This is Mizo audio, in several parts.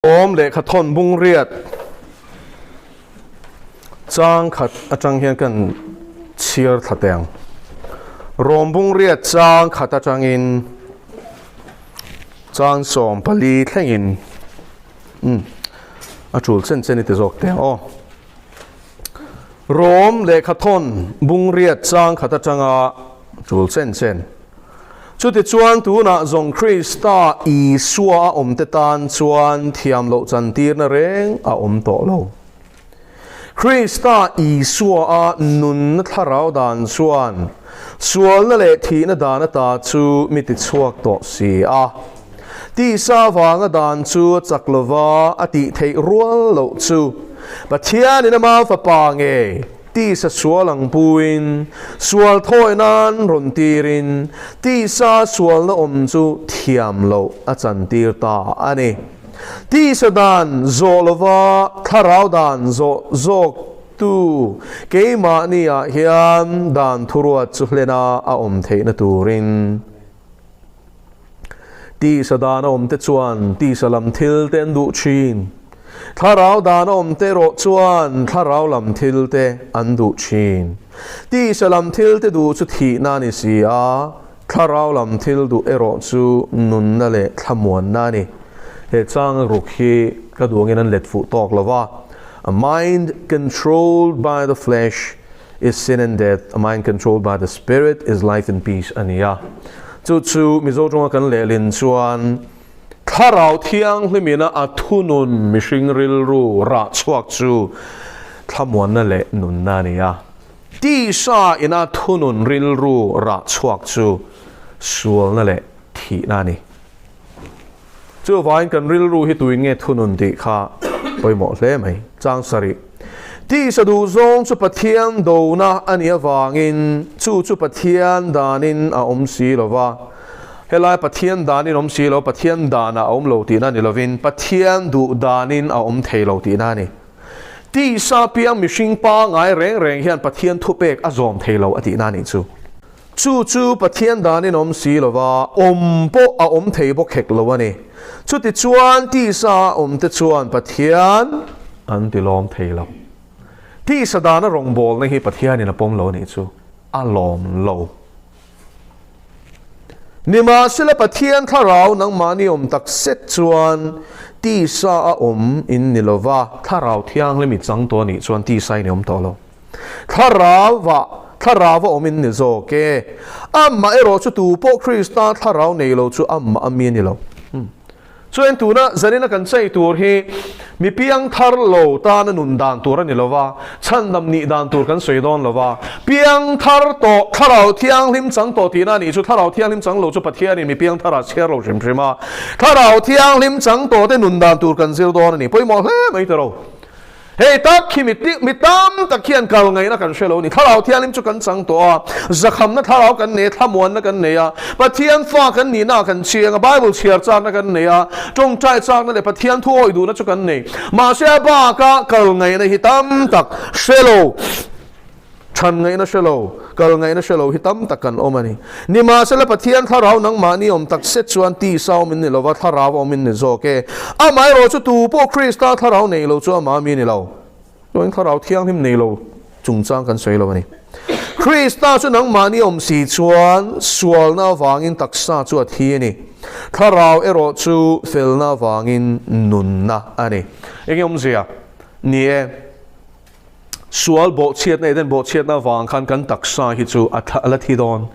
Awm lehkha thawn bung riat chang khat atang hian kan chhiar thla teh ang. Rawm bung riat chang khat atangin chang 14 thlengin um a tul chen chen i ti zawk teh ang aw. Rawm lehkha thawn bung riat chang khat atanga tul chen chen. Chutichuan tunah zawng Krista Isua a awmte tan chuan thiam loh chantirna reng a awm tawh lo. Krista Isua a nunna thlarau dan chuan sualna leh thihna dan ata chu mi tichhuak tawh si a. Tisa vanga dan chu a chak lova a tih theih rual loh chu Pathianin ama Fapa nge Tisa sual ang puin, sual thawi nan rawn tirin, tisa sualna awm chu thiam loh a chantir ta a ni. Tisa dan zawh lova thlarau dan zawh zawk tu keimahni ah hian dan thuruat chu hlena a awm theihna turin. Tisa dan a awm te chuan tisa lam thil te an duh thin. Thlarau dan a awm te erawh chuan thlarau lam thil te an duh thin. Tisa lam thil te duh chu thihna a ni si a, thlarau lam thil duh erawh chu nunna leh thlamuanna a ni. He chang ruk hi ka duh angin an let fuh tawk lo va, A mind controlled by the flesh is sin and death, a mind controlled by the spirit is life and peace a ni a. Chu chu Mizo tawnga kan lehlin chuan Thlarau Thianghlimina a thunun mihring rilru rah chhuak chu thlamuanna leh nunna a ni a. Tisa ina thunun rilru rah chhuak chu sualna leh thihna a ni. Chuvangin kan rilru hi tuin nge thunun tih kha pawimawh hle mai. Chang sarih. Tisa duh zawng chu Pathian dona a nih avangin chu chu Pathian danin a awm si lo va. Helai Pathian danin awm si lo, Pathian danah a awm lo tihna ni lovin Pathian duh danin a awm thei lo tihna a ni. Tisa piang mihring pangai reng reng hian Pathian thupek a zawm thei lo a tihna a nih chu. Chu chu Pathian danin awm si lo va, awm pawh a awm thei bawk hek lo a ni. Chutichuan tisa a awmte chuan Pathian an ti lawm thei lo. Tisa dana rawngbawlna hi Pathianin a pawm lo a nih chu a lawm lo. Nimahsela Pathian thlarau nangmahni awm tak set chuan tisa a awm in ni lo va, thlarau thianghlim i chang tawh a nih chuan tisa in i awm tawh lo. Thlarauva, thlarauva awm in ni zawk e. Amah erawh chu tu pawh Krista thlarau nei lo chu amah a mi a ni lo. Chuan tuna zanina kan chei tur hi mi piang thar lo tana nun dan tur a ni lo va, chhandam nih dan tur kan sawi dawn lo va. Piang thar tawh, thlarau thianghlim chang tawh tihna a nih chu thlarau thianghlim chang lo chu Pathianin mi piang tharah chhiar lo hrim hrim a. Thlarau thianghlim chang tawh te nun dan tur kan zir dawn a ni. Pawimawh hle mai tawh lo. Hei tak khi mi mi tam tak hian kal ngaihna kan hre lo a ni. Thlarau Thianghlim chu kan chang tawh a, zakhamna thlarau kan nei a, thlamuanna kan nei a, Pathian fa kan nihna ah kan chiang a, Bible chhiar chakna kan nei a, tawngtai chakna leh Pathian thu awih duhna chu kan nei. Mahse a baka kal ngaihna hi tam tak hre lo. Chhan ngaihna hre lo, kal ngaihna hre lo hi tam tak kan awm a ni. Nimahsela Pathian thlarau nangmahni awm tak set chuan tisa awm in ni lova, thlarau awm in ni zawk e. Amaherawh chu tu pawh Krista thlarau nei lo chu amah mi ni lo. Chuan thlarau thianghlim nei lo chungchang kan sawi lo a ni. Krista chu nangmahni awm si chuan sualna avangin taksa chu a thi a ni. Thlarau erawh chu felna avangin nunna a ni. Enge awmzia? Ni e. Sual bawhchhiatna Eden bawhchhiatna avang khan kan taksa hi chu a la thi dawn.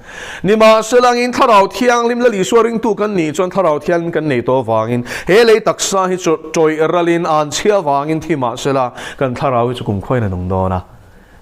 Nimahsela angin Thlarau Thianghlim Lal Isua ringtu kan nih chuan Thlarau Thianghlim kan nei tawh avangin he lei taksa hi chu tawih ralin an chhia avangin thi mahsela kan Thlarau hi chu kumkhuain a nung dawn a.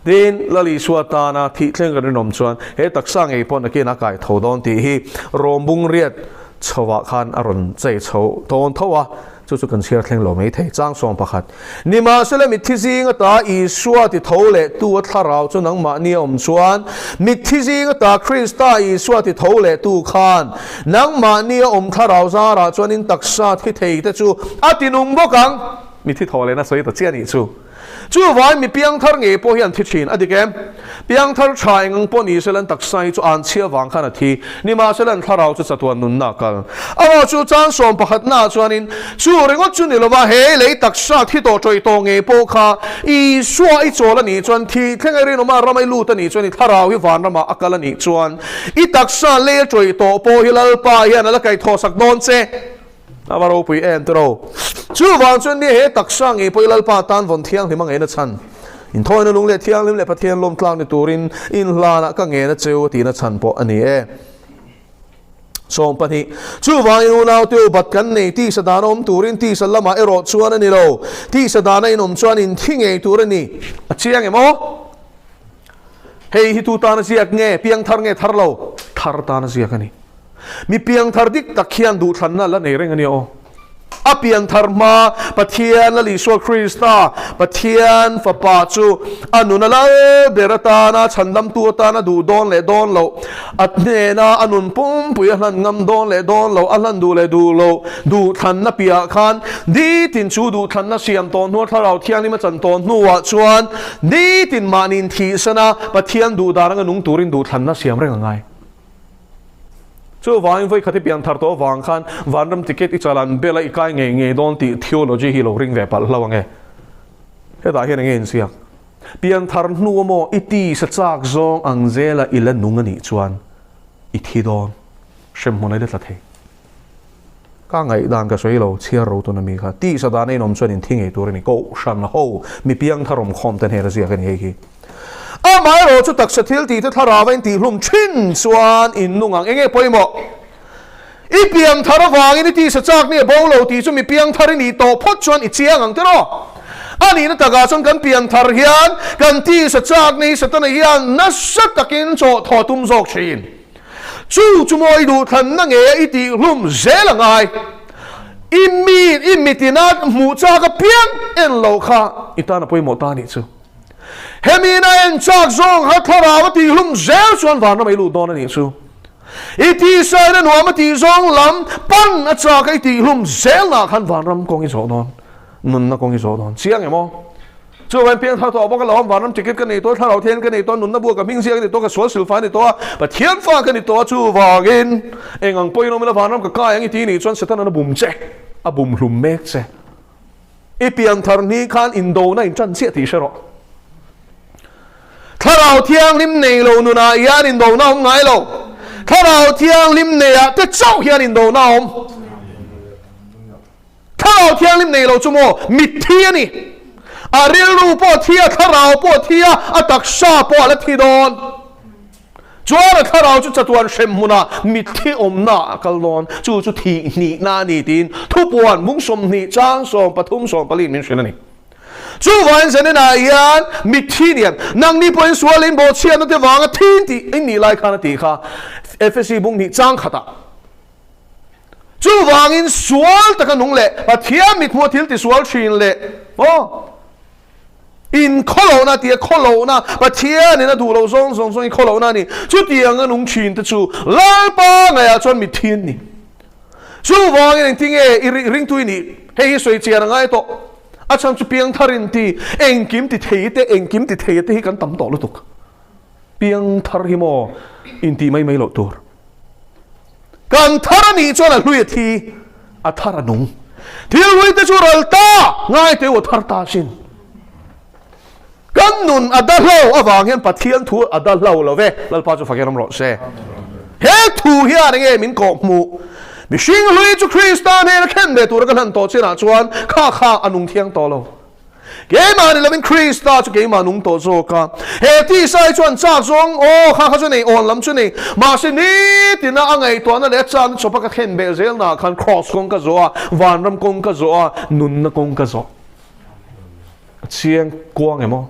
Tin, Lal Isua tana thih thleng kan rinawm chuan he taksa ngei pawh nakin a kai tho dawn tih hi Rawmbung riat chhovah khan a rawn chei chho tawn tho a. Chu chu kan chhiar thleng lo mai thei. Chang 11. Nimahsela mitthi zing ata Isua ti tho leh tu a thlarau chu nangmahni a awm chuan, mitthi zing ata Krista Isua ti tho leh tu khan nangmahni a awm thlarau zarah chuan in taksa thi thei te chu a ti nung bawk ang. Mitthi tho lehna sawi ta chiah nih chu. Chuvangin mi piangthar ngei pawh hi an thi thin. A dik em? Piangthar tha eng ang pawh ni sela an taksa hi chu an chhia vang khan a thi. Nimahsela an thlarau chu chatuan nunna a kal. Amaw chu chang sawm pakhatnaah chuanin chu ringawt chu ni lova he lei taksa thi tawh tawih tawh ngei pawh kha Isua i chawl a nih chuan thi thleng a rinawma rama i lut a nih chuan i thlarau hi vanramah a kal a nih chuan i taksa lei a tawih tawh pawh hi Lalpa hian a la kaihthawhsak dawn che. A va ropui em tiro. Chuvang chuan nia he taksa ngei pawh i Lalpa tan vawn thianghlim a ngeina chhan. Inthawina lung leh thianghlim leh Pathian lawm tlak ni turin inhlanah ka ngen a cheu a tihna chhan pawh a ni e. 12. Chuvangin unaute u bat kan nei tisa dana awm turin tisa lamah erawh chuan a ni lo. Tisa dana inawm chuan inthi ngei tur a ni. A chiang em aw? Hei hi tu tana ziak nge? Piangthar nge thar lo? Thar tana ziak a ni. Mi piangthar dik tak hian duhthlanna la nei reng a nia aw. A pianthar hma Pathian Lal Isua Krista, Pathian Fapa chu a nun a lal ber atana chhandamtu atana duh dawn leh dawn loh, a hnena a nun pumpui a hlan ngam dawn leh dawn loh, a hlan duh leh duh loh duhthlanna piahah khan nitin chu duhthlanna siam tawh hnua Thlarau Thianghlim a chan tawh hnuah chuan nitin mahni inthihsana Pathian duh dan anga nung turin duhthlanna siam reng a ngai. Chuvangin vawikhat i pianthar tawh avang khan vanram ticket i chalan bela i kai ngei ngei dawn tih theology hi lo ring ve palh hlo ang e. Hetah hian enge insiak? Pianthar hnu amaw i tisa chak zawng ang zela i la nung anih chuan i thi dawn. Hremhmun a i la tla thei. Ka ngaihdan ka sawi lo, chhiar ro tuna mi kha tisa dan a inawm chuan inthi ngei tur a ni, Kohhran ho mi piangthar awm khawm te hnen a ziak a ni hei hi. Amaherawh chu taksa thil tih te thlarau a intihhlum thin chuan in nung ang. Enge pawimawh? I piangthar avangin i tisa chak ni a bo lo tih chu mi piangthar i nih tawh phawt chuan i chiang ang tiraw? A nihna takah chuan kan piangthar hian kan tisa chak ni hi Satana hian nasa takin chawhthawh tum zawk thin. Chu chu maw i duhthlanna nge a i tihhlum zel a ngai. I mi i mitina hmuh chak apiang en lo kha i tan a pawimawh ta nih chu. Hemi in a en chak zawng kha thlarau a tihhlum zel chuan vanram a i lut dawn a nih chu. I tihsain a nuam a tih zawng lam pan a chak a i tihhlum zel nah khan vanram kawng i zawh dawn, nunna kawng i zawh dawn. Chiang em aw? Chuvain piangthar tawh bawk alawm, vanram ticket ka nei tawh, thlarau thian ka nei tawh, nunna bua ka hming ziak a ni tawh, ka sual silfai a ni tawh a, Pathian fa ka ni tawh a, chuvangin eng ang pawhin awm ila vanram ka kai ang i ti nih chuan Satan-an a bum che, a bum hlum mek che. I piangthar ni khan indona in ṭan chiah tih hre rawh. Thlarau Thianghlim nei lo nunah hian indona awm ngai lo. Thlarau Thianghlim neiah te chauh hian indona awm. Thlarau Thianghlim nei lo chu maw mitthi a ni. A rilru pawh a thi a, thlarau pawh a thi a, a taksa pawh a la thi dawn. Chuan a thlarau chu chatuan hrem hmunah mitthi awmna a kal dawn. Chu chu thih hnihna a ni tiin thupuan mung 20 chang 13 14 min hrilh a ni. Chuvangin Zenena hian mitthi nian nangni pawhin sual in bawhchhiatna te vanga thin tih in nih lai khan a tih kha Efesi bung hnih chang khatah Chuvangin sual taka nung leh Pathian mithmuha thil tisual thin leh aw in khawlohna tia khawlohna Pathianin a duh loh zawng zawng zawng in khawlohna a ni. Chutiang a nung thin te chu Lalpa ngaihah chuan mitthi an ni. Chuvangin engtinge i ringtu i nih? Hei hi sawi chian a ngai tawh. A chhan chu piangthar in ti engkim ti thei te engkim ti thei te hi kan tam tawh lutuk. Piangthar hi maw intih mai mai loh tur. Kan thar a nih chuan a hlui a thi, a thar a nung. Thil hlui te chu ral ta, ngai teu a thar ta sin. Kan nun a da hlo avang hian Pathian thu a da hlo lo ve, Lalpa chu fakin awm rawh se. He thu hian enge min kawh hmuh? Mihring hlui chu Krista hnena khen ve tura ka hlan tawh chinah chuan kha kha a nung thiang tawh lo. Keimah ni lovin Krista chu keimah nung tawh zawk a. He tisa hi chuan chak zawng, aw, kha kha chu nei, awn lam chu nei. Mahse nitina a ngaihtuahna leh a chakna chawpa ka thlen beh zelnaah khan Kraws kawng ka zawh a, vanram kawng ka zawh a, nunna kawng ka zawh. A chiang kuang em aw?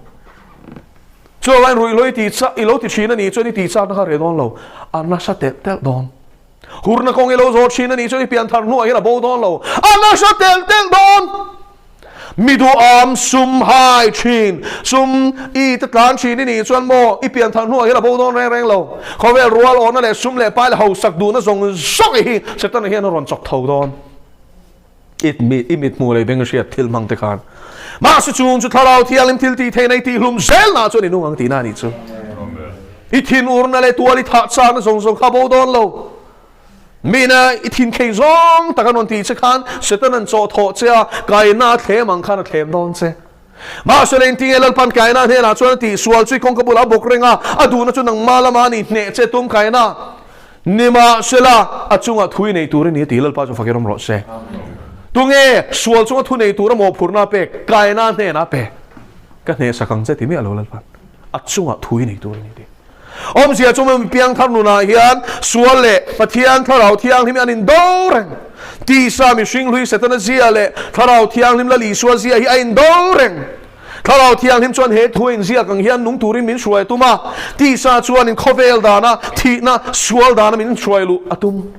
Chuan ruihhlo i tih chak, i lo ti thin a nih chuan i tih chakna kha reh dawn lo, a nasa telh telh dawn. Hurna kawng i lo zawh thin a nih chuan i pianthar hnuah hian a bo dawn lo, a nasa telh telh dawn. Mi duham sum hai thin, sum i te tlan thin i nih chuan maw i pianthar hnuah hian a bo dawn reng reng lo. Khawvel rual awhna leh sum leh pai leh hausak duhna zawng zawng hi Setana hian a rawn chawk tho dawn. I mit hmuh leh beng hriat thil hmang te khan. Mahse chung chu Thlarau Thianghlim thil tih theihna i tihhlum zelna chuan i nung ang tihna a nih chu. I thinurna leh tual i thah chakna zawng zawng kha bo dawn lo. Mina i thin khei zawng tak an rawn tih che khan Satan an chawh thawh che a, kaina a thlem ang khan a thlem dawn che. Mahse leh intinge Lalpan kaina hnenah chuan a tih sual chu i kawngka bulah a bawk reng a, a duhna chu nangma lama a ni hneh che tum kaina nimahsela a chungah thu i nei tur i ni a ti Lalpa chu fakin awm rawh se. Tunge sual chunga thu nei tura mawhphurhna a pek kaina hnenah a pe? Ka hnehsak ang che ti miah lo Lalpan a chungah thu i nei tur i ni ti. Awmzia chu mi piangthar nunah hian sual leh Pathian Thlarau Thianghlim hi an indo reng. Tisa mihring hlui Setana zia leh Thlarau Thianghlim Lal Isua zia hi a indo reng. Thlarau Thianghlim chuan he thu a inziak ang hian nung turin min hruai a tum a, tisa chuanin khawvel dana thihna sual dana min hruai luh a tum.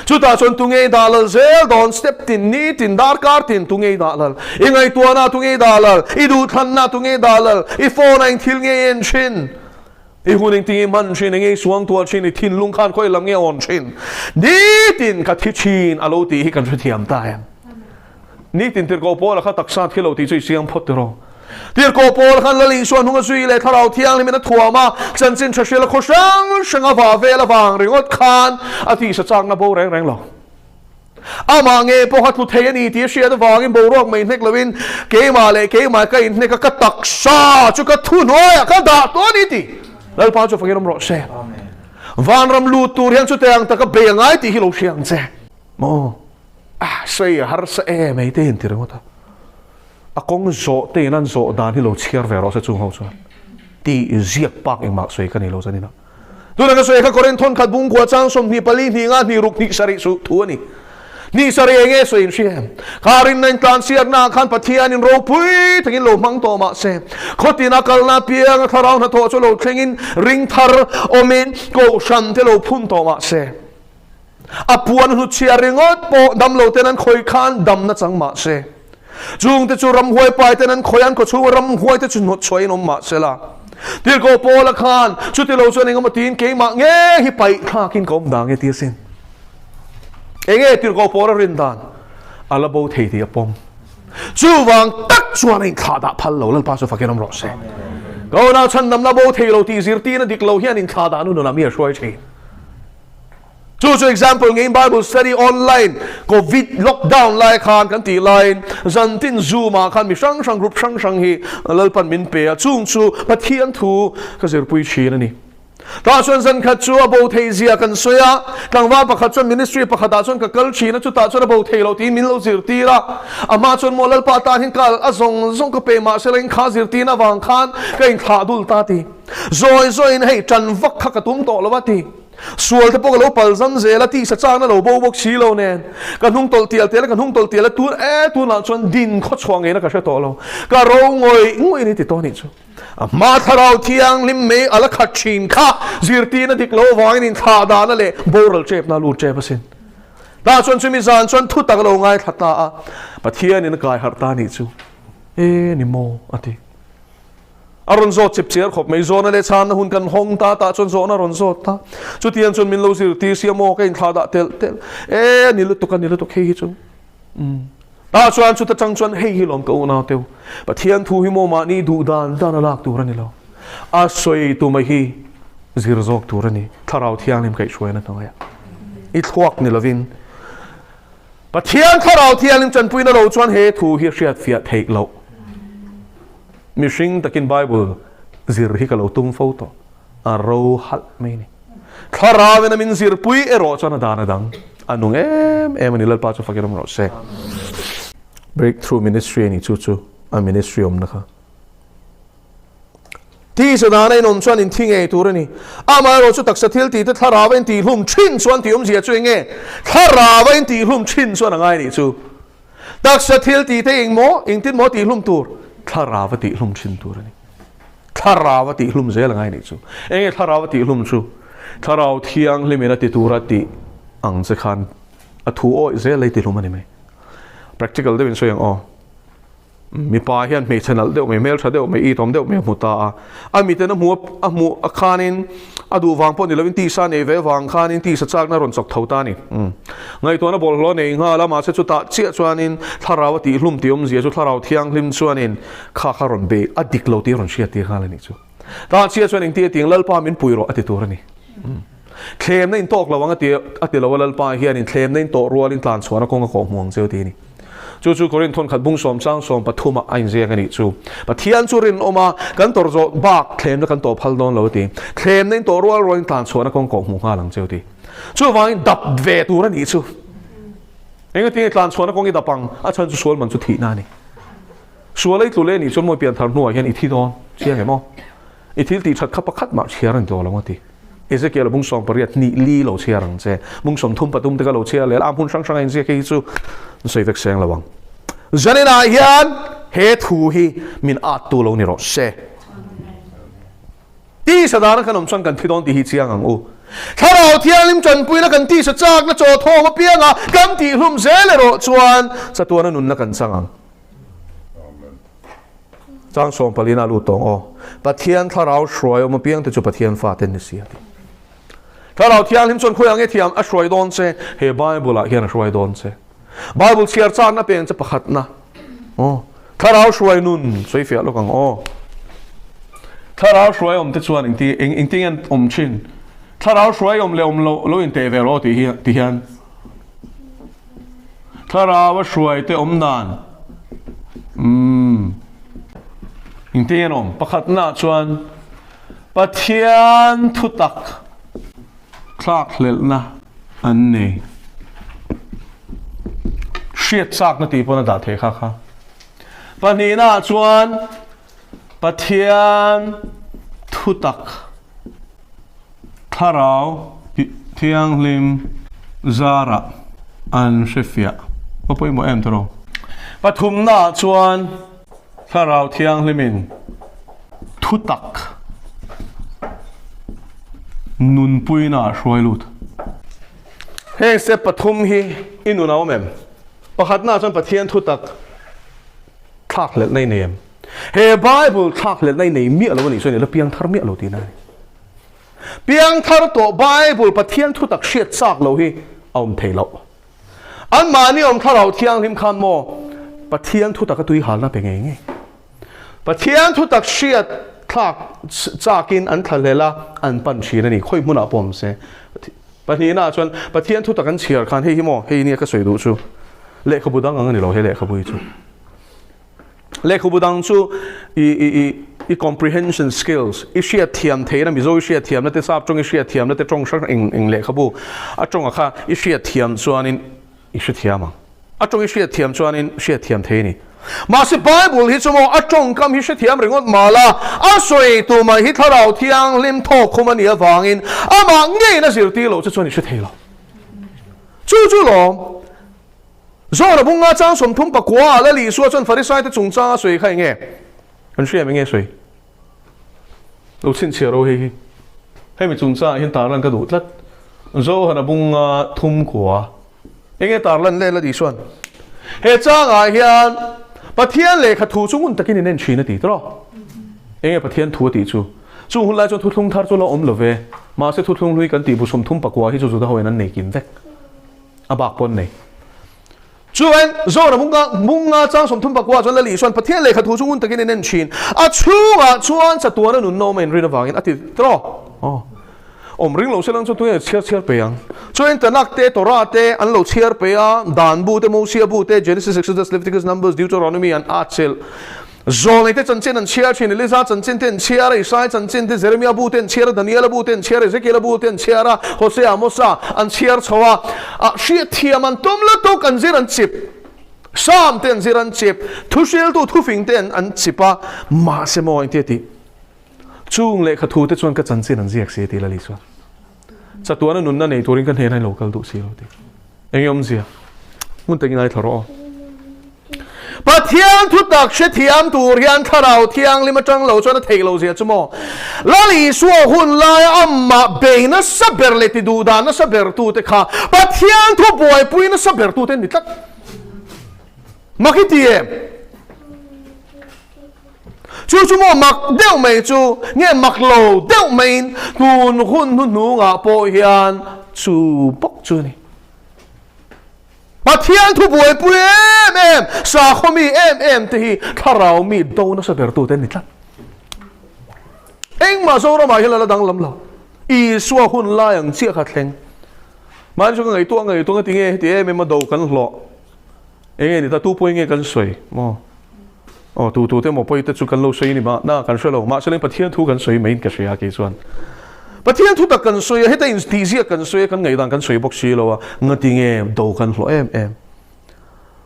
Chutah chuan tu ngei dah lal zel dawn step tin, ni tin, darkar tin tu ngei dah lal? I ngaihtuahna tu ngei dah lal? I duhthlanna tu ngei dah lal? I phone a eng thil ngei en thin? I hun engtin i hman thin? Enge i suang tual thin? I thinlung khan khawi lam nge awn thin? Ni tin ka thi thin a lo tih hi kan hrethiam ta em? Ni tin tirhkoh Paula kha taksa thi lo tih chu i siam phawt tiraw? Tirhkoh Paula khan Lal Isua hnung a zui leh Thlarau Thianghlimin a thuam a, chanchin tha hrial a khaw hrang hrang a vah vel avang ringawt khan a tihsa chakna bo reng reng lo. Amah nge pawh kha tlu thei a ni tih a hriat avangin boruak mai hnek loin keimah leh keimah ka inhnek a, ka taksa chu ka thuhnuaiah ka dah tawh a ni tih Lalpa chu fakin awm rawh se. Vanram lut tur hian chutiang taka bei a ngai tih hi lo hria ang che. Maw? Ah, sawi a harsa em ei te in ti ringawt a. A kawng zawh te in an zawh dan hi lo chhiar ve rawh se chung ho chuan. Ti ziak pak engmah sawi ka nei lo chuan ina. Tuna ka sawi kha Korinth thawn khat bungkua chang 24 hnih nga hnih ruk hnih sarih suh thu a ni. Hnih sarih eng nge sawi in hria em? Kha rinna in tlan siakna ah khan Pathian in ropui takin lo hmang tawh mah se, khawtin a kalna apiang a thlarau hnathawh chu lo thleng in ring thar awm in kohhran te lo phun tawh mah se, A puan hlutchhia ringawt pawh damlo ten an khawi khan damna chang mah se. Chungte chu ramhuai pai ten an khawi an khawchhunga ramhuai te chu hnawtchhuah in awm mah se la. Tirhkoh Paula khan chuti lo chuan engemaw tiin keimah nge hi paih thlakin ka awm dang e ti asin. Enge Tirhkoh Paula rin dan? A la bo thei tih a pawm. Chuvang tak chuan a inthlah dah phal lo, Lalpa chu fakin awm rawh se. Ka unau chhandamna bo thei lo tih zirtirna dik lo hian inthlah dah nunah mi a hruai thin. Chu chu example ngeiin Bible study online Covid lockdown lai khan kan tih laiin zantin Zoom ah khan mi hrang hrang group hrang hrang hi Lalpan min pe a, chung chu Pathian thu ka zirpui thin a ni. Tah chuan zan khat chu a bo thei zia kan sawi a, tlangval pakhat chuan ministry pakhatah chuan ka kal thin a, chutah chuan a bo thei lo tiin min lo zirtir a, amah chuan maw Lalpa tan hian ka a zawng zawng ka pe mahse la inkha zirtirna avang khan ka inthlah dul ta ti. Zawi zawiin hei tan vak kha ka tum tawh lo a ti. Sual te pawh ka lo pal zam zel a, tisa chakna lo bo bawk si lo nen. Ka hnung tawlh tial tial a, ka hnung tawlh tial a, tun e tunah chuan din khaw chhuah ngeina ka hre tawh lo. Ka ro ngawih ngawih a ni ti tawh a nih chu. A hma thlarau thianghlim mei a la khat thin kha zirtirna dik lo avangin inthlah dahna leh boral tepna a lut tep asin. Tah chuan chumi zan chuan thutak a lo ngaithla ta a, Pathianin a kai harh ta a nih chu. E ni maw? a ti. A rawn zawt chip chiar khawp mai. Zawhna leh chhanna hun kan hawng ta tah chuan zawhna a rawn zawt ta. Chutiang chuan min lo zirtir sia maw ka inthlah dah telh telh. E, a ni lutuk, a ni lutuk hei hi chu. Umm. Tah chuan chuta chang chuan hei hi lawm ka unau teu. Pathian thu hi maw mahni duh dan dan a lak tur a ni lo. A sawi tuma hi zir zawk tur a ni. Thlarau Thianghlim kaihhruaina hnuaiah. I thluak ni lovin. Pathian Thlarau Thianghlim chanpuina lo chuan he thu hi a hriatfiah theih loh. Mihring takin Bible zir hi ka lo tum fo tawh, a ro halh mai a ni. Thlarauin a min zirpui erawh chuan a dan a dang, a nung em em a ni. Lalpa chu fakin awm rawh se. Breakthrough Ministry a ni chu chu a ministry awmna kha. Tisa dana in awm chuan in thi ngei tur a ni. Amaherawh chu taksa thil tih te thlarau a intihhlum thin chuan tih awmzia chu eng nge? Thlarau a intihhlum thin chuan a ngai nih chu. Taksa thil tih te eng maw, engtin maw tihhlum tur? Thlarau a tihhlum thin tur a ni. Thlarau a tihhlum zel a ngai nih chu. Eng nge thlarau a tihhlum chu? Thlarau thianghlimin a ti tura tih ang che khan a thu awih zel a i tihlum a ni mai. Practical deuhin sawi ang aw. Mipa hian hmeichhe nalh deuh mai, hmeltha deuh mai, itawm deuh mai a hmu ta a. A miten a hmu a hmuh a khanin a duh vang pawh ni lovin tisa nei ve vang khanin tisa chakna a rawn chawk tho ta a ni. Ngaihtuahna bawlhhlawh a nei nghal a, mahse chutah chiah chuanin thlarau a tihhlum tih awmzia chu thlarau thianghlim chuanin kha kha rawn bei a dik lo tih a rawn hriat tir nghal a nih chu. Tah chiah chuan engti a tiang Lalpa min pui rawh a ti tur a ni. Thlemna in tawk lo ang a ti a ti lo a Lalpa hianin thlemna in tawh rualin tlan chhuahna kawng a kawh hmu ang cheu ti a ni. Chu chu Korinth thawn khat bung sawm chang sawm pathumah a inziak a nih chu. Pathian chu rinawm a, kan tawrh zawh bak thlemna kan tawh phal dawn lo a ti. Thlemna in tawh rual rualin tlan chhuahna kawng kawh hmu nghal ang cheu ti. Chuvangin dap ve tur a nih chu. Engati nge tlan chhuahna kawng i dap ang? A chhan chu sual man chu thihna a ni. Sual a i tlu leh nih chuan mawi pian thar hnuah hian i thi dawn chiang em aw? I thil tih that kha pakhat mah chhiar a ni tawh lo a ti. Ezekiel-a bung 80 hnih li lo chhiar ang che. Bung 33 te kha lo chhiar leh a, hmun hrang hrang a inziak hei hi chu an sawi vek seng lo ang. Zaninah hian he thu hi min at tu lo ni rawh se. Tisa dana kan awm chuan kan thi dawn tih hi chiang ang u. Thlarau Thianghlim tanpuina kan tisa chakna chaw thawm apianga kan tihhlum zel erawh chuan chatuana nunna kan chang ang. Chang sawm palina lut tawng aw. Pathian thlarau hruai awm apiang te chu Pathian fa te ni si a ti. Thlarau Thianghlim chuan khawi ang e thiam a hruai dawn che, he Bible ah hian a hruai dawn che. Bible chhiar chakna peng che pakhatna. Aw. Thlarau hruai nun sawi fiah lawk ang aw. Thlarau hruai awm te chuan engti eng engti nge an awm thin. Thlarau hruai awm leh awm lo lo inteh ve rawh tih hi ti hian. Thlarau a hruai te awm dan umm engti nge an awm pakhatna chuan Pathian thutak thlakhlelhna an nei. Hriat chakna tih pawn a dah thei kha kha. Pahnihna ah chuan Pathian thutak thlarau thianghlim zarah an hrefiah. A pawimawh em tawh lo. Pathumna ah chuan Thlarau Thianghlimin thutak nunpuina a hruai lut. Heng step pathum hi i nun a awm em? Pakhatnaah chuan Pathian thutak thlakhlelhna i nei em? He Bible thlakhlelhna i nei miah lo a nih chuan i la piangthar miah lo tihna a ni. Piangthar tawh Bible Pathian thutak hriat chak lo hi a awm thei loh. Anmahni awm Thlarau Thianghlim khan maw Pathian thutak a tui halna pe ngei ngei. Pathian thutak hriat thlak chakin an thlahlel a, an pan thin a ni. Khawi hmunah pawh awm se. Pahnihna ah chuan Pathian thutak an chhiar khan hei hi maw hei nia ka sawi duh chu lehkhabu dang ang a ni lo he lehkhabu hi chu. Lehkhabu dang chu i i i i comprehension skills i hriat thiam theihna Mizo i hriat thiamna te sap tawng i hriat thiamna te tawng hrang eng eng lehkhabu a tawngah kha i hriat thiam chuanin i hrethiam ang. A tawng i hriat thiam chuanin hriat thiam thei a ni. Mahse Bible hi chu maw a tawngkam hi hrethiam ringawt mal a, a sawi tumah hi Thlarau Thianghlim thawkkhum a nih avangin amah ngeiin a zirtir loh che chuan i hre thei lo. Chu chu lawm. Zawhna bunga chang 39 ah Lal Isua chuan Farisaite chungchanga sawi kha enge? Kan hria em enge sawi? Lo chhinchhiah ro hei hi. Hemi chungchangah hian tarlan ka duh tlat. Zohana bunga thum kua. Enge tarlan le Lal Isuan? He changah hian Pathian lehkha thu chu ngun takin in en thin a ti tawh. Enge Pathian thu a tih chu? Chung hun lai chuan thuthlung thar chu la awm lo ve. Mahse thuthlung hlui kan tih bu 39 hi chu Juda hoin an nei kim vek. A bak pawn nei. Chuan Zora munga munga chang 34 chuan Lali chuan Pathian lehkha thu chu ngun takin in en thin. A chhungah chuan chatuana nunna awm a inrin avangin a ti tawh. Aw. Awm ring lo se lang chuan tunge chhiar chhiar pe ang. Chuan Tanakh te Torah te an lo chhiar pe a, Dan bu te Mosia bu te Genesis, Exodus, Leviticus, Numbers, Deuteronomy an at chel. Zawlnei te chanchin an chhiar thin, Eliza chanchin te an chhiar a, Isai chanchin te, Jeremia bu te an chhiar a, Daniela bu te an chhiar a, Ezekiela bu te an chhiar a, Hosea, Amosa an chhiar chho a, ah hriatthiam an tum lutuk, an zir an chip, Psalm te an zir an chip, thuhriltu thufing te an chip a, mahse maw engtia tih? Chung lehkha thu te chuan ka chanchin an ziak si a ti Lali chuan. Chatuana nunna nei turin ka hnenah in lo kal duh si lo ti. Enge awmzia? Hmun takin ai thla rawh aw. Pathian thutak hrethiam tur hian Thlarau Thianghlim atang lo chuan a theih lo zia chu maw? Lal Isua hun laia amah bei nasa ber leh ti duh dan nasa ber tute kha Pathian thu buaipui nasa ber tute an ni tlat. Mak i ti em? Chu chu maw mak deuh mai chu nge mak lo deuh maiin tun hun hnuhnungah pawh hian chu bawk chu a ni. Pathian thu buaipui em em, sakhaw mi em em te hi thlarau mi do nasa bertu te an ni tlat. Engmah Zoramah hian a la danglam lo. Isua hun lai ang chiah kha thleng. Mahni chu ka ngaihtuah ngaihtuah nga tinge heti em em a do kan hlawh. Enge ni ta tu pawi nge kan sawi maw? Aw tu tu te maw pawi te chu kan lo sawi ni mah na kan hre lo. Mahse leng Pathian thu kan sawi maiin ka hria kei chuan. Pathian thu tak kan sawi a, heta in tihziak kan sawi a, kan ngaihdan kan sawi bawk si lo a, ngati nge do kan hlawh em em.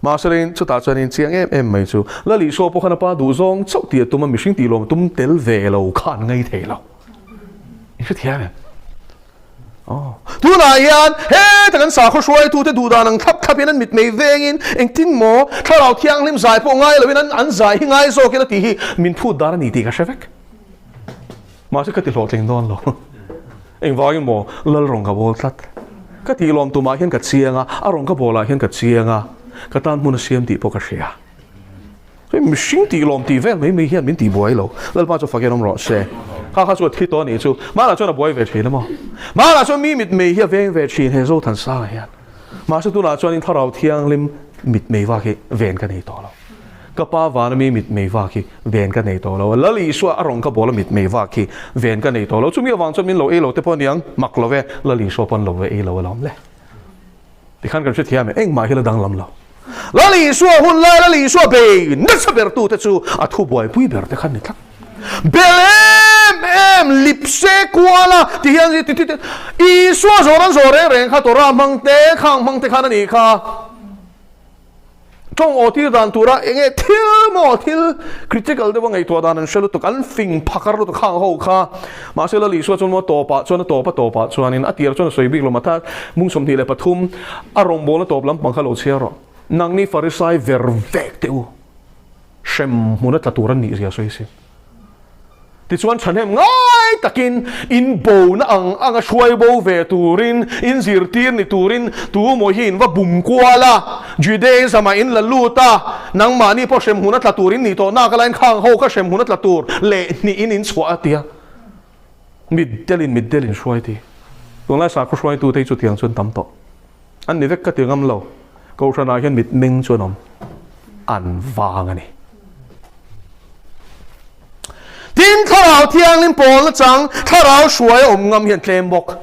Mahse leng chutah chuan in chiang em em mai chu Lal Isua pawh khan a pa duh zawng chauh tih a tum a, mihring tih lawm tum tel ve lo kha an ngai thei lo. I hrethiam em? Aw. Tunah hian heta kan sakhaw hruaitute duh dan ang thlap thlapin an mitmei vengin engtin maw thlarau thianghlim zai pawh ngai loin an an zai hi ngai zawkin a tih hi min phut dan a ni tih ka hre vek. Mahse ka ti hlawhtling dawn lo. Engvangin maw lal rawng ka bawl tlat. Ka tih lawm tumah hian ka chiang a, a rawng ka bawlah hian ka chiang a, ka tan hmun a siam tih pawh ka hria. Hei mihring tih lawm tih vel mai mai hian min tih buai lo. Lalpa chu fakin awm rawh se. Kha kha chu a thi tawh a nih chu. Mahla chuan a buai ve thin a maw? Mahla chuan mi mitmei hi a veng ve thin he Zothansanga hian. Mahse tunah chuanin Thlarau Thianghlim mitmei vak hi ven ka nei tawh lo. Ka pa vana mi mitmei vak hi ven ka nei tawh lo. Lal Isua a rawn ka bawl a mitmei vak hi ven ka nei tawh lo. Chumi avang chuan min lo ei lo te pawh aniang mak lo ve. Lal Isua pawn lo ve ei lo alawm le. Tikhan kan hrethiam e, engmah hi la danglam lo. Lal Isua hun lai Lal Isua bei nasa bertute chu a thu buaipui ber te khan ni tlat. Bel em em lipse kuala ti hian ti ti ti Isua zawr an zawr reng reng kha Torah hmang te khang hmang te khan a nih kha. Tawng aw tir dan tura eng nge thil maw thil critical deuha ngaihtuah dan an hre lutuk, an fing phakar lutuk khang ho kha. Mahse Lal Isua chuan maw tawpah chuan a tawp a tawpah chuanin a tir chuan a sawi bik lo mah mung 23 a rawngbawlna tawp lampang kha lo chhiar rawh. Nangni Farisai ver vek teh u, hrem hmuna tla tur an nih zia sawi sin. Tichuan thahnem ngai takin in bona ang anga hruai bo ve turin, in zirtir ni turin tu maw hi in va bum kual a, Judaism ah in la lut a, nangmahni pawh hremhmun a tla tur in nih tawh nak alaiin khang ho kha hremhmun a tla tur leh hnihin in chhuah a tia. Mitdelin mitdelin hruai ti. Tunlai sakhaw hruaitute hi chutiang chuan tam tawh. An ni vek ka ti ngam lo. Kohhranah hian mitmeng chu an awm. An vang a ni. Tin, Thlarau Thianghlim pawlna chang Thlarau hruai a awm ngam hian tlem bawk.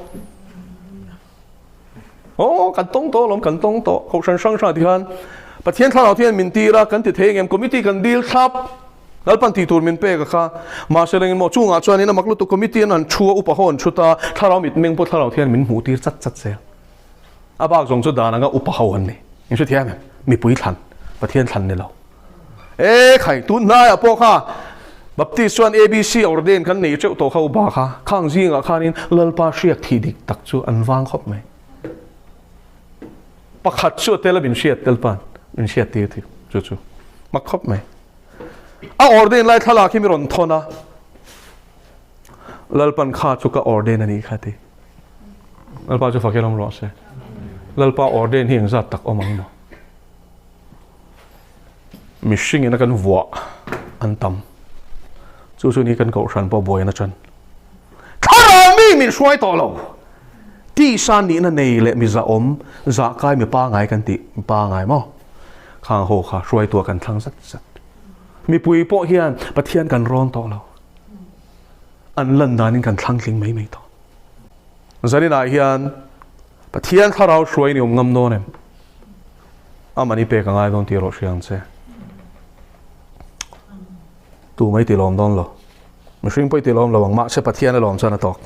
Aw, kan tawng tawh alawm, kan tawng tawh. Kohhran hrang hrangah tikhan Pathian Thlarau Thianghlim min tir a, kan ti thei engem? Committee kan dil thlap. Lalpan tih tur min pek a kha. Mahse rengin maw, chungah chuanin a mak lutuk committee an han thu a, upa ho an thu ta, Thlarau mitmeng pawh Thlarau Thianghlim min hmuh tir chat chat zel. A bak zawng chu dan anga upa ho an ni. In hrethiam em? Mipui thlan, Pathian thlan ni lo. E khai, tun hnaiah pawh kha Baptist chuan ABC ordain kan nei teuh tawh kha upa kha, khang zingah khanin Lalpa hriak thih dik tak chu an vang khawp mai. Pakhat chu a tel a min hriat tel pan, min hriat tir thei chu chu mak khawp mai. A ordain lai thlalak hi mi rawn thawn a, Lalpan kha chu ka ordain a nih kha ti. Lalpa chu fakin awm rawh se. Lalpa ordain hi engzat tak awm ang maw? Mihring ina kan vuah an tam. Chu chu ni kan kohhran pawh buai na chan. Thlarau mi min hruai tawh lo. Tisa nihna nei leh mi zahawm, zahkai mi pangai kan tih mi pangai maw? Khang ho kha hruaitu ah kan thlang zat zat. Mipui pawh hian Pathian kan rawn tawh lo. An lan danin kan thlang tling mai mai tawh. Zaninah hian Pathian thlarau hruai ni awm ngam dawn em? Amah ni pek a ngai dawn tih erawh hria ang che. Tu mai ti lawm dawn lo. Mihring pawh i ti lawm lo ang, mahse Pathian a lawm chuan a tawk.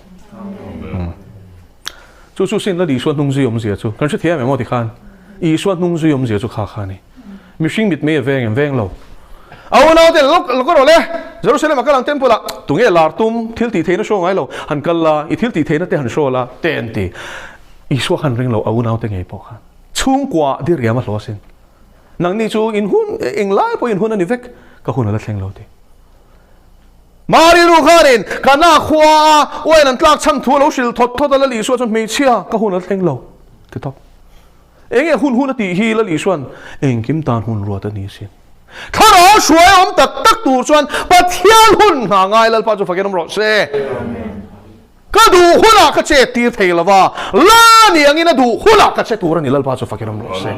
Chu chu sin Lal Isua hnung zui awmzia chu kan hrethiam em aw tikhan Isua hnung zui awmzia chu kha kha a ni. Mihring mit mei a veng em veng lo. A unau ten lawk lawk rawh le Jerusalem a kal ang temple ah tunge lar tum thil tih theihna show ngai lo han kal la i thil tih theihna te han show la te an ti. Isua khan ring lo a unau te ngei pawh khan chhungkua diriam a hlawh asin. Nangni chu in hun englai pawh in hun a ni vek ka hun a la thleng lo ti. Mari nu khanin Kana khua a uain an tlak chhan thu a lo hrilh thawt thawt a, Lal Isua chuan hmeichhia ka hun a thleng lo ti tawp. Eng nge hun hun a tih hi Lal Isua'n engkim tan hun ruat a ni sin. Thlarau hruai awm tak tak tur chuan Pathian hun hna ngai Lalpa chu fakin awm rawh se. Ka duh hunah ka chet tir thei lo va, la ni angin a duh hunah ka che tur a ni Lalpa chu fakin awm rawh se.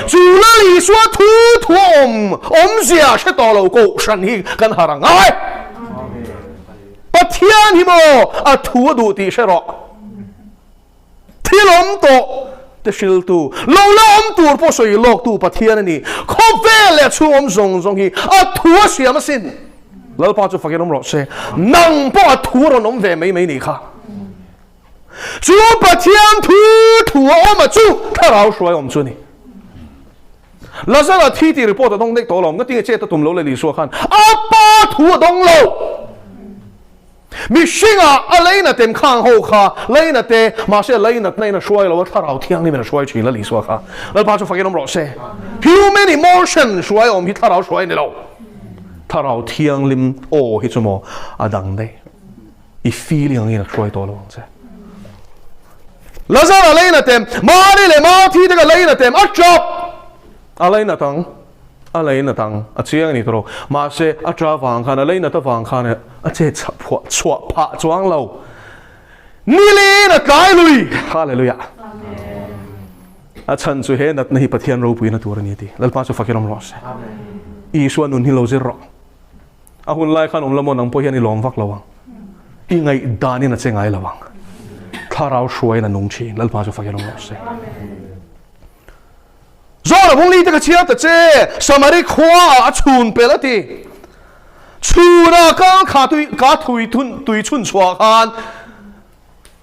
Chu Lal Isua thu thu a awm awmzia hre tawh lo kohhran hi kan har a ngai. Pathian hi maw a thu a duh tih hre rawh. Thil awm tawh te hriltu, lo la awm tur pawh sawi lawktu Pathian a ni. Khawvel leh a chhung awm zawng zawng hi a thu a siam asin. Lalpa chu fakin awm rawh se. Nang pawh a thu a rawn awm ve mai mai nih kha. Chu Pathian thu thu a awm a chu thlarau hruai awm chu a ni. Lazara thi tih report a dawng daih tawh lo. Ngatinge chet a tum lo leh Isua khan a pa thu a dawng lo. Mihringah a leinat em khang ho kha leinat e, mahse a leinatna in a hruai lo a, Thlarau Thianghlim in a hruai thin Lal Isua kha. Lalpa chu fakin awm rawh se. Human emotion hruai awm hi Thlarau hruai a ni lo. Thlarau Thianghlim aw hi chu maw a dang daih. I feeling angin a hruai tawh lo ang che. Lazara leinat em, Mari leh Marthi te ka leinat em, a tap! A leinat ang. A leinat ang, a chiang a ni tawh lo. Mahse, a ṭa vang khan, a leinat avang khan a che phuah chhuah phah chuang lo. Nilin a tlai lui! Hallelujah! A chhan chu he natna hi Pathian ropuina tur a ni a ti. Lalpa chu fakin awm rawh se. Isua nun hi lo zir rawh. A hun lai khan awm la maw nang pawh hian i lawm vak lo ang. I ngaihdanin a che ngai lo ang. Thlarau hruaiin a nung ṭhin. Lalpa chu fakin awm rawh se. Zawr a bung li te ka chhiar ta che, Samari khua ah a chhun pel a ti. Chhun ah kal kha tui ka thui thun tui chhun chhuah khan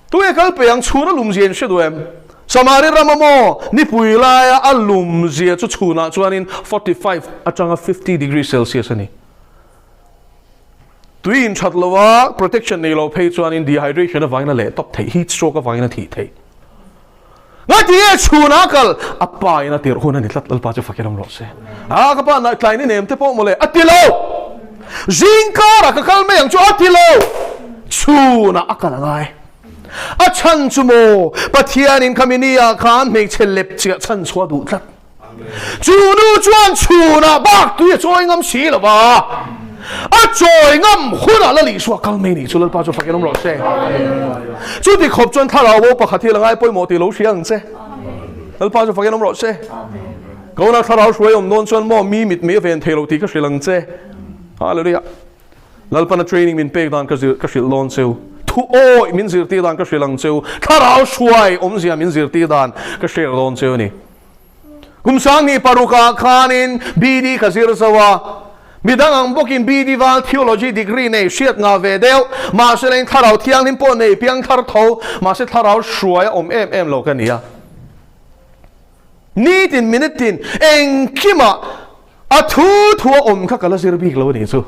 tunge kal pe ang chhun a lum zia in hre duh em? Samari ram a maw nipui laia a lum zia chu chhun ah chuanin 45 atanga 50 degree celsius a ni. Tui in that lo a protection nei lo phei chuanin dehydration avangin a leh tawp theih, heat stroke avangin a thih theih. Ngati nge chhunah kal a pa in a tirh hun a ni tlat Lalpa chu fakin awm rawh se. A ka pa na tlai ni nem te pawh mawle a ti lo. Zing karah ka kal mai ang chu a ti lo. Chhunah a kal a ngai. A chhan chu maw Pathianin khami ni ah khan hmeichhe lep chiah chhan chhuah duh tlat. Chu nu chuan chhunah bak tui a chawi ngam si lo va, a chawi ngam hunah Lal Isua kal mai nih chu Lalpa chu fakin awm rawh se. Chuti khawp chuan thlarau bo pakhat hi la ngai pawimawh tih lo hria ang che. Lalpa chu fakin awm rawh se. Kona thlarau hruai awm dawn chuan maw mi mit mei a ven thei lo tih ka hrilh ang che. Hallelujah. Lalpana training min pek dan ka zir ka hrilh dawn cheu. Thu awih min zirtir dan ka hrilh ang cheu. Thlarau hruai awmzia min zirtir dan ka share dawn cheu a ni. Kum 2006 ah khanin BD ka zir zo a, midang ang bawkin BD val Theology degree nei hriat ngah ve deuh, mahse leng thlarau thianghlim pawh nei piang thar tho, mahse thlarau hruai a awm em em lo ka ni a. Nitin minute tin engkimah A thu thu a awm kha ka la zir bik lo a nih chu.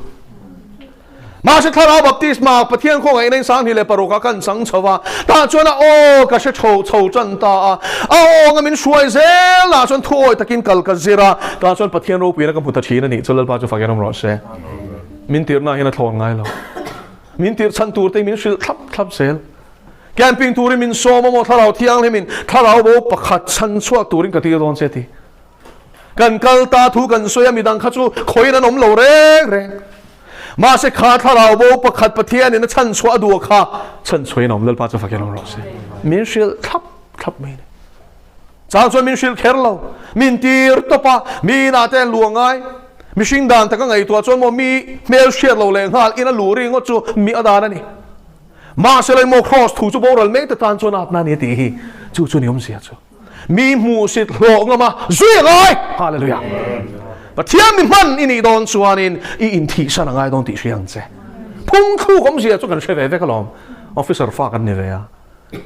Mahse Thlarau Baptisma Pathian khawngaihna in 2006 ah kan chang chho a, tah chuan a aw ka hre chho chho tan ta a, a aw anga min hruai zel ah chuan thu awi takin kal ka zir a, tah chuan Pathian ropuina ka hmu ta thin a nih chu Lalpa chu fakin awm rawh se. Min tirhna hian a thlawn ngai lo. Min tirh chhan tur te min hrilh thlap thlap zel. Camping turin min sawm a maw Thlarau Thianghlimin Thlarau bo pakhat chhan chhuak turin ka tir dawn che ti. Kan kal ta thu kan sawi a, midang kha chu khawiin an awm lo reng reng. Mahse kha thlarau bo pakhat Pathianin a chhan chhuah a duh kha chhan chhuahin a awm Lalpa chu fakin awm rawh se. Min hrilh thlap thlap mai a ni. Chang chuan min hrilh kher lo, min tir tawp a, mi inah te an luh a ngai. Mihring dan taka ngaihtuah chuan maw mi hmel hriat lo leh nghal in a luh ringawt chu mi a dan a ni. Mahse lei maw Kraws thu chu boral mek te tan chuan atna a ni a tih hi chu chu ni awmzia chu. Mi hmuhsit hlawh ngam a zui a ngai! Hallelujah! Pathian mi hman i nih dawn chuanin i inthihsan a ngai dawn tih hria ang che. Phung thluk awmzia chu kan hre ve vek alawm. Officer fa kan ni ve a.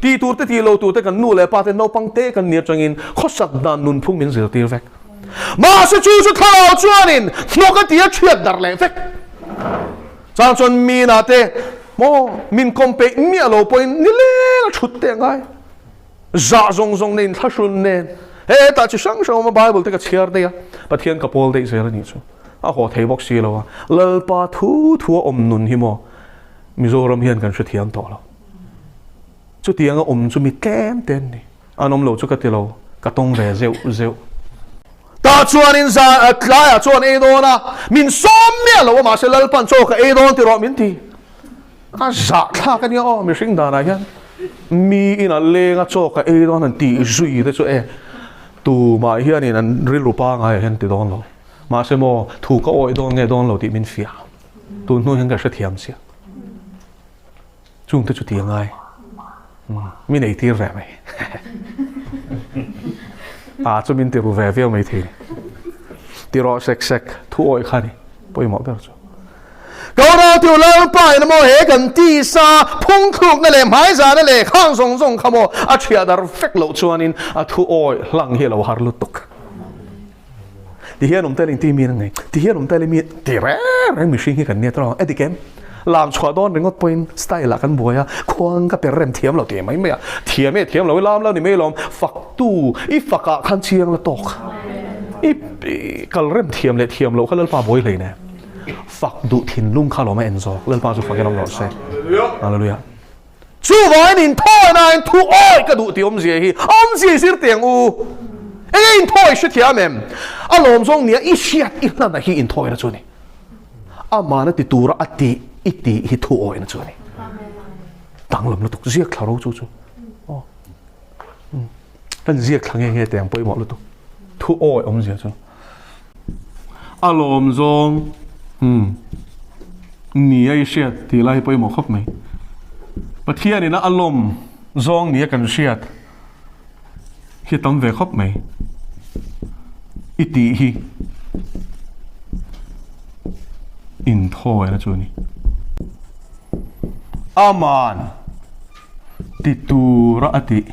Tih tur te tih lo tur te kan nu leh pa te naupang te kan ni atangin khawsak dan nunphung min zirtir vek. Mahse chu chu thlarau chuanin hnawk a ti a thiat darh leh vek. Chang chuan mina te maw min kawm peih miah lo pawhin nileng a thut te a ngai. Zah zawng zawng nen thlahrun nen hetah chi hrang hrang awm a Bible te ka chhiar daih a, Pathian ka pawl daih zel a nih chu a haw thei bawk si lo a, Lalpa thu thu a awm nun hi maw Mizoram hian kan hrethiam tawh lo. Chutianga awm chu mi tlem te an ni, an awm lo chu ka ti lo, ka tawng ve zeuh zeuh. Tah chuanin zan tlaiah chuan ei dawn a, min sawm miah lo a mahse Lalpan chaw ka ei dawn ti rawh min ti. A zahthlak a nia aw mihring danah hian mi ina lenga chaw ka ei dawn an tih zui te chu e tumah hianin an rilru pangaiah hian ti dawn lo. Mahse maw thu ka awih dawn nge dawn lo tih min fiah. Tun hnu hian ka hrethiam chiah. Chungte chu ti a ngai. Mi nei tir ve mai. A chu min ti ru ve viau mai thei ni. Ti rawh sek sek thu awih kha ni pawimawh ber chu. Ko rau tiu Lalpa in maw he kan tisa phungthlukna leh hmaizahna leh khang zawng zawng kha maw a thiah dar vek loh chuanin a thu awih hlang hi a lo har lutuk. Ti hian awm tel inti mi an nei, ti hian awm tel mi ti reng reng mihring hi kan nia tawh a dik em? Lam chhuah dawn ringawt pawhin style ah kan buai a, khuang ka per rem thiam lo tih mai mai a, thiam e thiam lo i lam lo ni mai lawm, fak tu i fak ah khan chiang la tawk, i kal rem thiam leh thiam loh kha Lalpa buai hlei nen, fak duh thinlung kha lawm a en zawk, Lalpa chu fak in awm rawh se. Hallelujah. Chuvangin inthawinain thu awi ka duh tih awmzia hi awmzia i zir teh ang u. Enge inthawi hrethiam em? A lawm zawng nia i hriat i hlana hi inthawina chu a ni. Amana ti tura a tih i tih hi thu awina chu a ni. Danglam lutuk ziak thla ro chu chu. Aw. Kan ziak thla nge nge teh ang pawimawh lutuk. Thu awi awmzia chu. A lawm zawng umm ni a i hriat tih lai hi pawimawh khawp mai. Pathian ina a lawm zawng ni a kan hriat hi tam ve khawp mai. I tih hi inthawina chu a ni. Aman ti tura a tih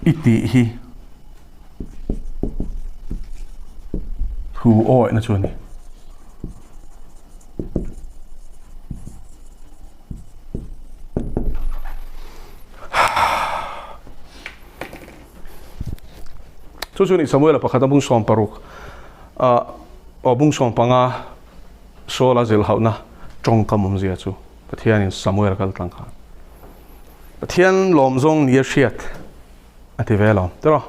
i tih hi thu awihna chu a ni. Chu chu ni Samuela pakhat a bung 16 a bung 15 Saul-a zilhauhna tawngkam awmzia chu Pathianin Samuel a kal tlang khan Pathian lawm zawng nia hriat a ti ve lo. Tiraw?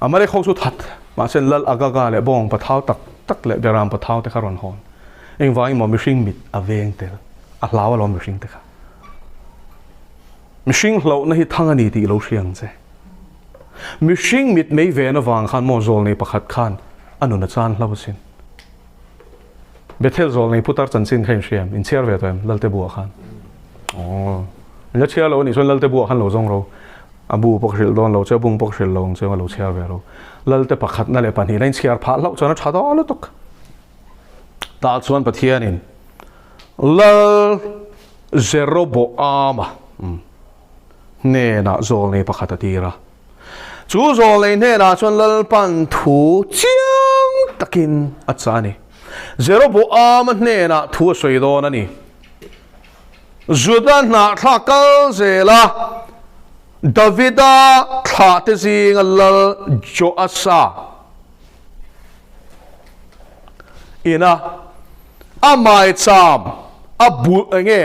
Amalek ho chu that mahse Lal Agaga leh bawng pathau tak tak leh Beram pathau te kha rawn hawn. Engvangin maw mihring mit a veng tel a hlau alawm mihring te kha. Mihring hlauhna hi thang a ni tih lo hria ang che. Mihring mit mei ven avang khan maw zawlnei pakhat khan a nun a chan hlau asin. Bethel zawlnei putar chanchin kha inhria em? Inchhiar ve tawh em Lalte buah khan? Aww. In la chhiar lo anih chuan Lalte buah khan lo zawng ro. A bu pawh ka hrilh dawn lo che, a bung pawh ka hrilh lo ang che, a lo chhiar ve ro. Lalte pakhatna leh pahnihna inchhiar phah hlauh chuan a tha dawn lutuk. Tah chuan Pathianin Lal Jeroboama hnenah zawlnei pakhat a tir a. Chu zawlnei hnenah chuan Lalpan thu chiang takin a chah a ni. Jeroboama hnenah thu a sawi dawn a ni. Juda hnahthlak kal zela Davida thlahte zinga Lal Joasa ina a maicham a bu enge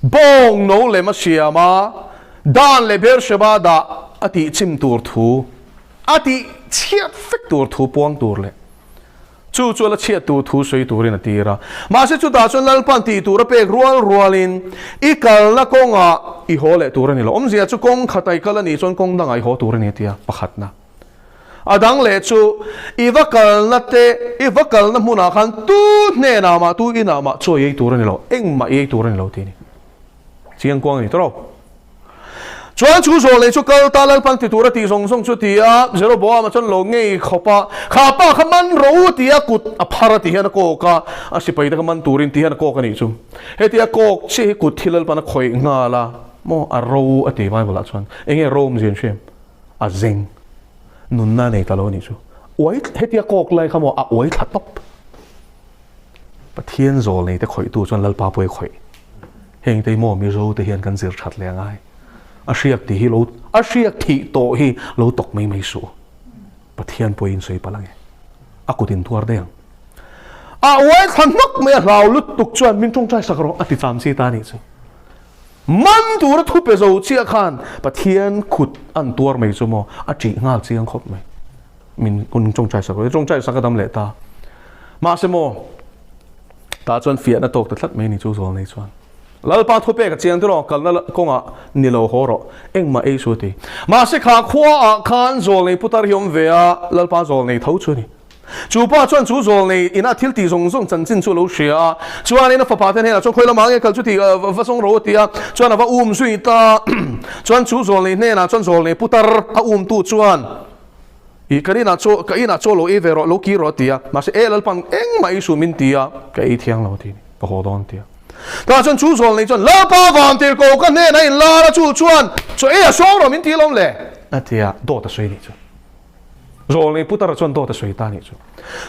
Bawng no lem a siam a, Dan leh Beersheba dah a tih chim tur thu, a tih chhiat vek tur thu puang tur leh chu chu a la chhiat tur thu sawi turin a tir a. Mahse chutah chuan Lalpan tih tur a pek rual rualin i kalna kawngah i haw leh tur a ni lo. Awmzia chu kawng khata i kal a nih chuan kawng dangah i haw tur a ni a ti a, pakhatna. A dang leh chu, i va kalna te, i va kalna hmunah khan tu hnenah mah, tu inah mah chaw i ei tur a ni lo, engmah i ei tur a ni lo tih a ni. Chiang kuang a ni tawh lo. Chuan chu zawh leh chu kal ta Lalpan ti tur a tih zawng zawng chu ti a, Jeroboama chuan lo ngei khawp a, kha pa kha man ro ti a kut a phar a ti hian a kawk a, a sipai te kha man turin ti hian a kawk a nih chu. Hetia kawk chiah hi kut hi Lalpan a khawih nghal a, maw a ro a ti Bible ah chuan. Enge ro awmzia an hria em? A zeng nunna nei ta lo a nih chu. Uai hetia kawk lai kha maw a uai thla tawp. Pathian zawl nei te khawihtu chuan Lalpa pawh i khawih. Heng te hi maw Mizo te hian kan zir that leh angai. A hriak tih hi lo a hriak thih tawh hi lo tawk mai mai suh. Pathian pawh i insawi palh ange. A kut in tuar daih ang. A uai thla hnawk mai a hlau lutuk chuan min tawngtai sak rawh a ti cham chi ta a nih chu. Man tura thu pe zo chiah khan Pathian kut an tuar mai chu maw a ṭih nghal chiang khawp mai. Min kun tawngtai sak lo, tawngtai sak a dam leh ta. Mahse maw, tah chuan fiahna tawk ta tlat mai ni chu zawl nei chuan. Lalpa thu pek a chiang tiraw, kalna kawngah ni lo haw rawh, engmah ei su a ti. Mahse kha khuaah khan zawl nei putar hi awm ve a, Lalpa zawl nei tho chu a ni. Chu pa chuan chu zawl nei ina thil tih zawng zawng chanchin chu a lo hria a, chuanin a fapa te hnenah chuan khawi lamah nge kal chu tih va zawng ro a ti a, chuan a va um zui ta. Chuan chu zawl nei hnenah chuan zawl nei putar a umtu chuan, Ih kan inah chaw ka inah chaw lo ei ve rawh, lo kir rawh a ti a, mahse e Lalpan engmah ei suh min ti a, ka ei thiang lo a ti a ni, ka haw dawn a ti a. Tah chuan chu zawl nei chuan Lalpa van tirhkoh ka hnenah inlar a, chu chuan chaw ei a sawng rawh min ti alawm le a ti a, dawt a sawi nih chu. Zawlnei Putara chuan dawt a sawi ta nih chu.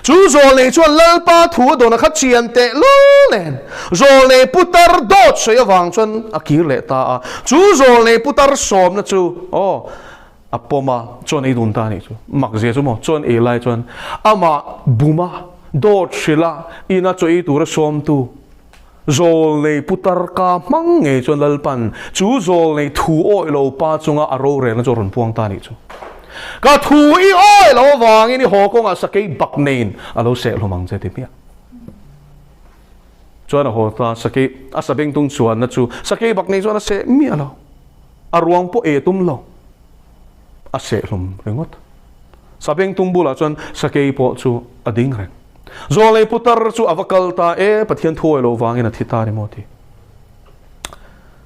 Chu zawlnei chuan Lalpa thu a dawn a kha chian teh lul nen zawlnei Putar dawt sawi avang chuan a kir leh ta a. Chu zawlnei Putar sawmna chu aw a pawm a, chuan ei dun ta nih chu. Mak zia chu maw, chuan ei lai chuan amah buma dawt hrilh a ina chaw ei tura sawmtu Zawlnei putar ka hmang ngei chuan Lalpan chu zawlnei thu awih lo pa chunga a rorelna chu a rawn puang ta nih chu. Ka thu i awih lo avangin i haw kawngah sakei bak neiin a lo seh hlawm ang che ti hmiah. Chuan a haw ta sakei a sabengtung chuanna chu sakei bak nei chuan a seh miah lo. A ruang pawh ei a tum lo. A seh hlawm ringawt. Sabengtung bulah chuan sakei pawh chu a ding reng. Zawlei putar chu a va kal ta e, Pathian thuawi loh vangin a thi ta a ni maw ti.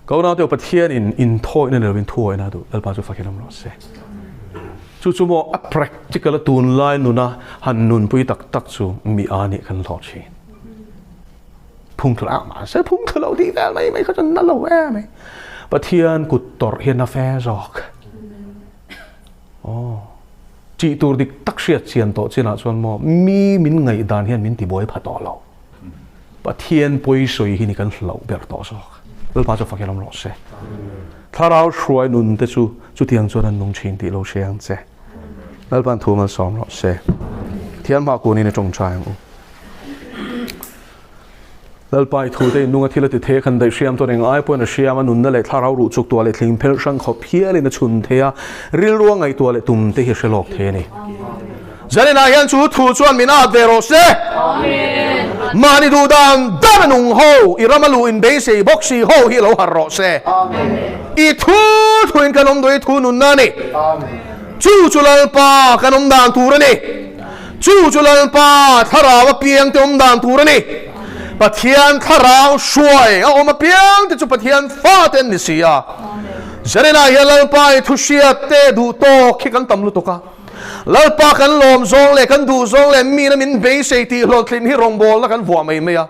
Ka unau teu Pathianin inthawihna ni lovin thuawihna a duh, Lalpa chu fakin awm rawh se. Chu chu maw a practical a tunlai nuna han nunpui tak tak chu mi a nih kan hlawh thin. Phung thlu ah mahse phung thlu lo tih vel mai mai kha chu na lo em mai. Pathian kut tawrh hian a fe zawk. Aw. Tih tur dik tak hriat chian tawh chinah chuan maw mi min ngaihdan hian min tibuai pha tawh lo. Pathian pawi sawi hi ni kan hlauh ber tawh zawk. Lalpa chu fakin awm rawh se. Thlarau hruai nun te chu chutiang chuan an nung thin tih lo hre ang che. Lalpa'n thu malsawm rawh se. Thiam hma kunin i tawngtai ang u. Lalpa i thute in nunga thil a ti thei a, kan daih hriam chuan eng ai pawhin a hriam a, nunna leh thlarau ruh chuk tuah leh thling phelh hrang khawp hialin a chhun thei a, rilru a ngaihtuah leh tum te hi a hre lawk thei a ni. Zaninah hian chu thu chuan min at ve rawh se. Mahni duh dan dan a nung ho, i rama luh in beisei bawk si ho hi lo harh rawh se. I thu thuin kan awm duh i thu nunna a ni. Chu chu Lalpa kan awm dan tur a ni. Chu chu Lalpa thlarau apiang te awm dan tur a ni. Pathian thlarau hruai a awm apiang te chu Pathian fate an ni si a. Zaninah hian Lalpa i thu hriat te duh tawk hi kan tam lutuk a. Lalpa kan lawm zawng leh kan duh zawng leh mina min beisei tih hlawhtlin hi rawngbawlna kan vuah mai mai a.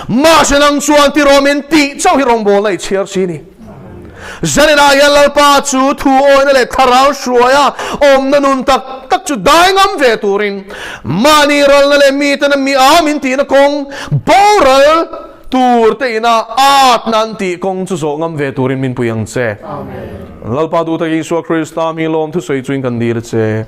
Mahse nang chuan tiraw min tih chauh hi rawngbawlna i chhiar si ni. Zaninah hian Lalpa chu thu awina leh thlarau hruaia awmna nun tak tak chu dai ngam ve turin mahni ralna leh mitena mi a min tihna kawng boral tur te ina atna an tih kawng chu zawh ngam ve turin min pui ang che. Lalpa duh tak Isua Krista mi lawm thusawi chuin kan dil a che.